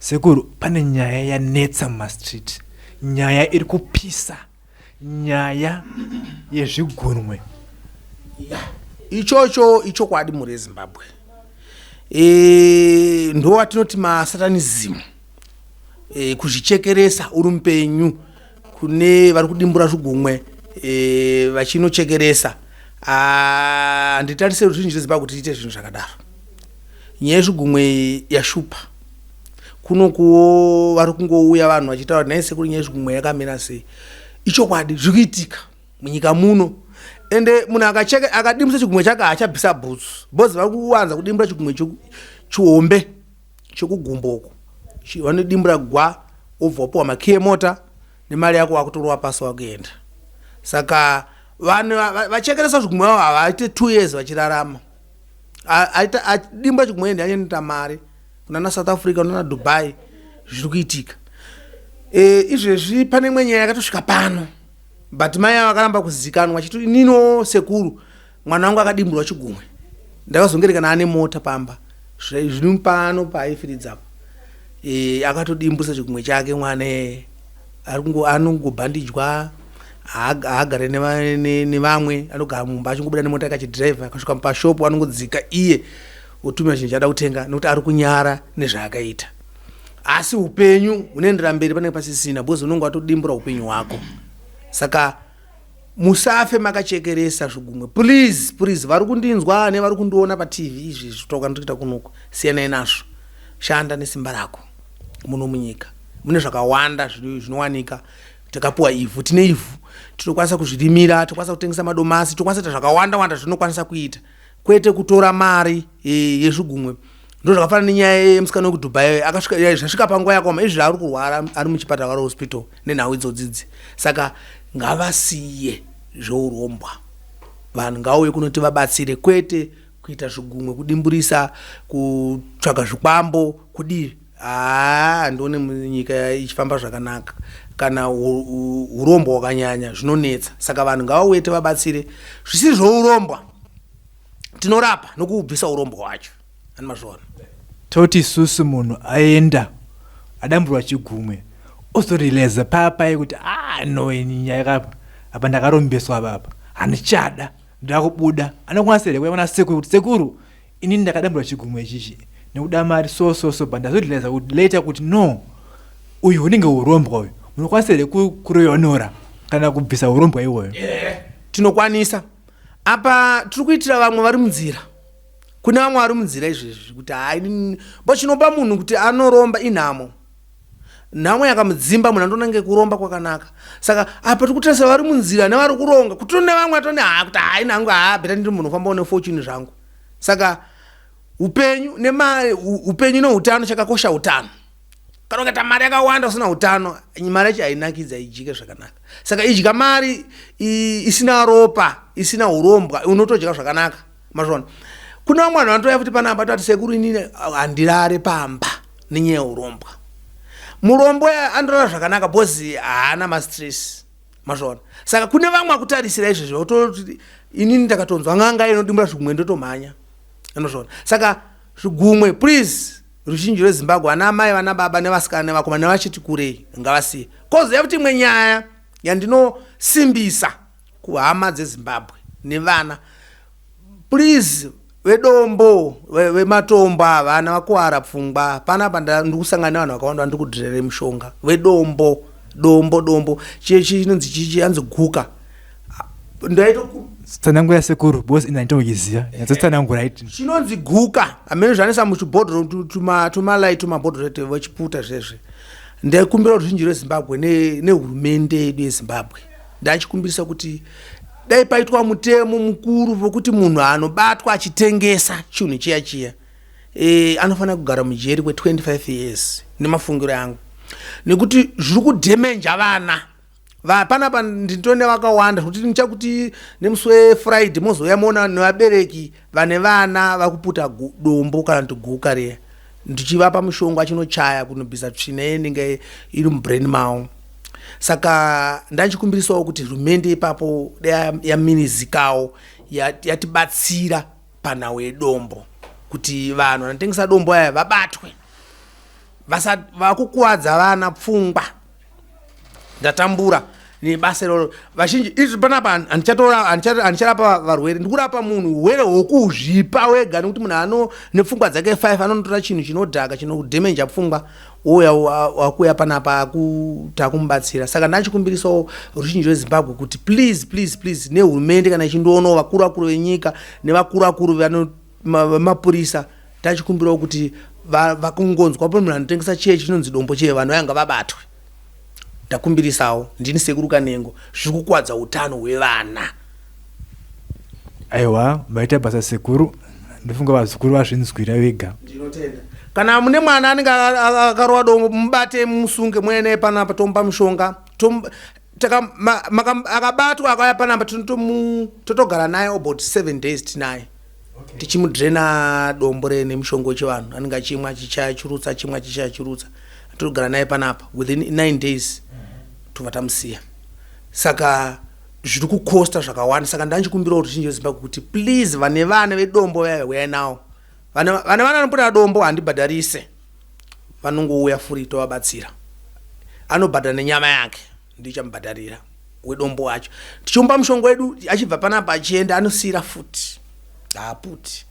Sekuru, pane nyaya yanetsa mumastreet, nyaya iri kupisa, nyaya yezvigunwe. Ichocho ichokwadi mhuri yeZimbabwe. E, ndowatinoti masatanism e, kuzvichekeresa uri mupenyu kune vari kudimbura zvigumwe e, vachinochekeresa. Handitarise ruzhinji rweZimbabwe kuti tiite zvinhu zvakadaro. Nyaya yezvigumwe yashupa kunokuwo, vari kungouya vanhu vachitaura nhai sekuru, nyaya yezvigumwe yakamira sei? Ichokwadi zviri kuitika munyika muno, ende munhu akacheka akadimbisa chigumwe chake haachabvisa bhutsu because vari kuwanza kudimbura chigumwe chihombe chekugumbo uko. Vanodimbura gwa, wobva wapiwa makiyi emota nemari yako, wakutorova pasi wakuenda. Saka vanhu vachekeresa zvigumwe vavo havaite 2 years vachirarama. Adimbura chigumwe ende anyanoita mari kunana South Africa, kunana Dubai. Zviri kuitika. Izvezvi pane imwe nyaya yakatosvika pano, but mai ava vakaramba kuzikanwa, achiti ininiwo sekuru, mwana wangu akadimburwa chigumwe, ndakazongeri kana ane mota pamba zviri pano paaifiridzapo. Akatodimbusa chigumwe chake mwana anongobhandijwa, haagare nevamwe, anogara mumba achingobuda nemota yake achidhiraivha. Akasvika pashopu anongodzika iye otumira chinhu chaada kutenga nekuti ari kunyara nezvaakaita. Asi upenyu hunoendera mberi panenge pasisina because unonge watodimbura upenyu hwako. Saka musafe makachekeresa zvigumwe, please, please. Vari kundinzwa nevari kundiona paTV izvi zvitoka ndikuita kunoku, siyanai nazvo. Shanda nesimba rako. Muno munyika mune zvakawanda zvinowanika. Takapiwa ivhu, tine ivhu, tinokwanisa kuzvirimira, tinokwanisa kutengesa madomasi, tinokwanisa kuita zvakawanda wanda zvinokwanisa kuita, kwete kutora mari yezvigumwe. Ndo zvakafanana nenyaya yemusikana wekuDubai akasvika, zvasvika panguva yakaoma izvi, ari kurwara, ari muchipatara, vari hospital nenhau idzodzidzi. Saka ngavasiye zveurombwa. Vanhu ngauye kunoti vabatsire, kwete kuita zvigumwe, kudimburisa, kutsvaga zvikwambo, kudii. Haa, handione nyika ichifamba zvakanaka kana urombwa hwakanyanya, zvinonetsa. Saka vanhu ngavauye tivabatsire zvisiri zvourombwa, tinorapa nokubvisa urombwa hwacho. Ani mazviona? Toti isusu munhu aenda adamburwa chigumwe, ozorileza papai kuti ah no, ini nyaya kapa apa ndakarombeswa apa, apa handichada, ndoda kubuda, anokwanisa here kuya kuna sekuru kuti sekuru, inini ndakadamburwa chigumwe ichichi nekuda mari so so so, but ndazorileza kuti later kuti no, uyu hunenge urombwa uyu, munokwanisa here kuroyonora kana kubvisa urombwa iwoyo? Tinokwanisa. Apa tiri kuitira vamwe vari munzira. Kune vamwe vari munzira izvezvi kuti hai, bo chinopa munhu kuti anoromba inhamo. Nhamo yakamudzimba, munhu andonange kuromba kwakanaka. Saka apa tiri kutarisa vari munzira nevari kuronga kuti tone vamwe atone ha kuti hai nangu, ha, better ndiri munhu ufamba une fortune zvangu. Saka upenyu nemari, upenyu neutano, chakakosha utano. Kana ukaita mari yakawanda usina utano, mari yacho hainakidzi, haidyike zvakanaka. Saka idya mari isina ropa, isina urombwa, unotodya zvakanaka. Mazviona? Kune vamwe vanhu vanotouya futi panapa tati sekuru, inini handirare pamba nenyaya yeurombwa. Murombo anorara zvakanaka because haana mastress. Mazviona? Saka kune vamwe akutarisira izvezvi ototi inini ndakatonzwa n'anga inodimbura zvigumwe, ndotomhanya. Anozviona? Saka zvigumwe, please, ruzhinji rweZimbabwe, vana amai, vana baba, nevasikana, nevakomana, nevachiti kurei, ngavasiye. Kozoya futi imwe nyaya yandinosimbisa kuhama dzeZimbabwe nevana, please, vedombo, vematombo ava, vana vakuwara pfungwa. Panapa ndiri kusangana nevanhu vakawanda vandiri kudhirere mishonga vedombo, dombo, dombo chinonzi chichi anzi guka. Ndaito Tsanangura sekuru, because ina ndinoiziva, nyatsotsanangura iti. Chinonzi guka, hamene zvanisa muchibhodhoro, tumalai, tumabhodhoro vechiputa zvezve. Ndaikumbira ruzhinji rweZimbabwe nehurumende yedu yeZimbabwe, ndachikumbirisa kuti dai paitwa mutemo mukuru wekuti munhu anobatwa achitengesa chinhu chiya chiya anofanira kugara mujeri kwe25 years, nemafungiro angu, nekuti zviri kudhemenja vana. Panapa nditone vakawanda zvekuti ndichakuti nemusi weFriday mozouya moona nevabereki vane vana vakuputa dombo kana kuti guka riya, ndichivapa mushonga achinochaya kunobvisa tsvina inenge iri mubrain mavo. Saka ndachikumbirisawo kuti hurumende ipapo dai yamirizikawo, yatibatsira panhau yedombo, kuti vanhu vanotengesa dombo aya vabatwe. Vakukuwadza vana pfungwa. Ndatambura nebasa iroro. Vazhinji izvi panapa handichatora, handicharapa varwere. Ndikurapa munhu urwere hwokuzvipa wega, nekuti munhu ano nepfungwa dzake 5 anonotora chinhu chinodhaka chinodhemenja pfungwa, ouya wakuuya panapa takumubatsira. Saka ndachikumbirisawo ruzhinji rweZimbabwe kuti please, please, please, nehurumende kana ichindoonawo, vakuru vakuru venyika nevakuru vakuru vemapurisa, tachikumbirawo kuti vakungonzwa pe munhu anotengesa chiye chinonzi dombo chiye, vanhu vayanga vabatwe. Ndakumbirisawo, ndini Sekuru Kanengo. Zviri kukwadza utano hwevana. Aiwa, maita basa sekuru. Ndofunga vazukuru vazvinzwira vega. Ndinotenda. Kana mune mwana anenge akarova dombo, mubate, musunge, muene panapa, tomupa mushonga. Akabatwa akauya panapa, totogara naye about 7 days tinaye, tichimudrena dombo nemushonga wechivanhu anenge achimwa, achichaya chirutsa, achimwa, achichaya chirutsa. Totogara naye panapa within 9 days, tobva tamusiya. Saka zviri kukosta zvakawanda. Saka ndanchikumbirawo ruzhinji rweZimbabwe kuti please, vane vana vedombo vaya, uyai nawo. Vane vana vanopota dombo, handibhadharise, vanongouya free, tovabatsira. Anobhadhara nenyama yake, ndichamubhadharira wedombo wacho. Tichimupa mushonga wedu, achibva panapa achienda anosiyira futi, haaputi.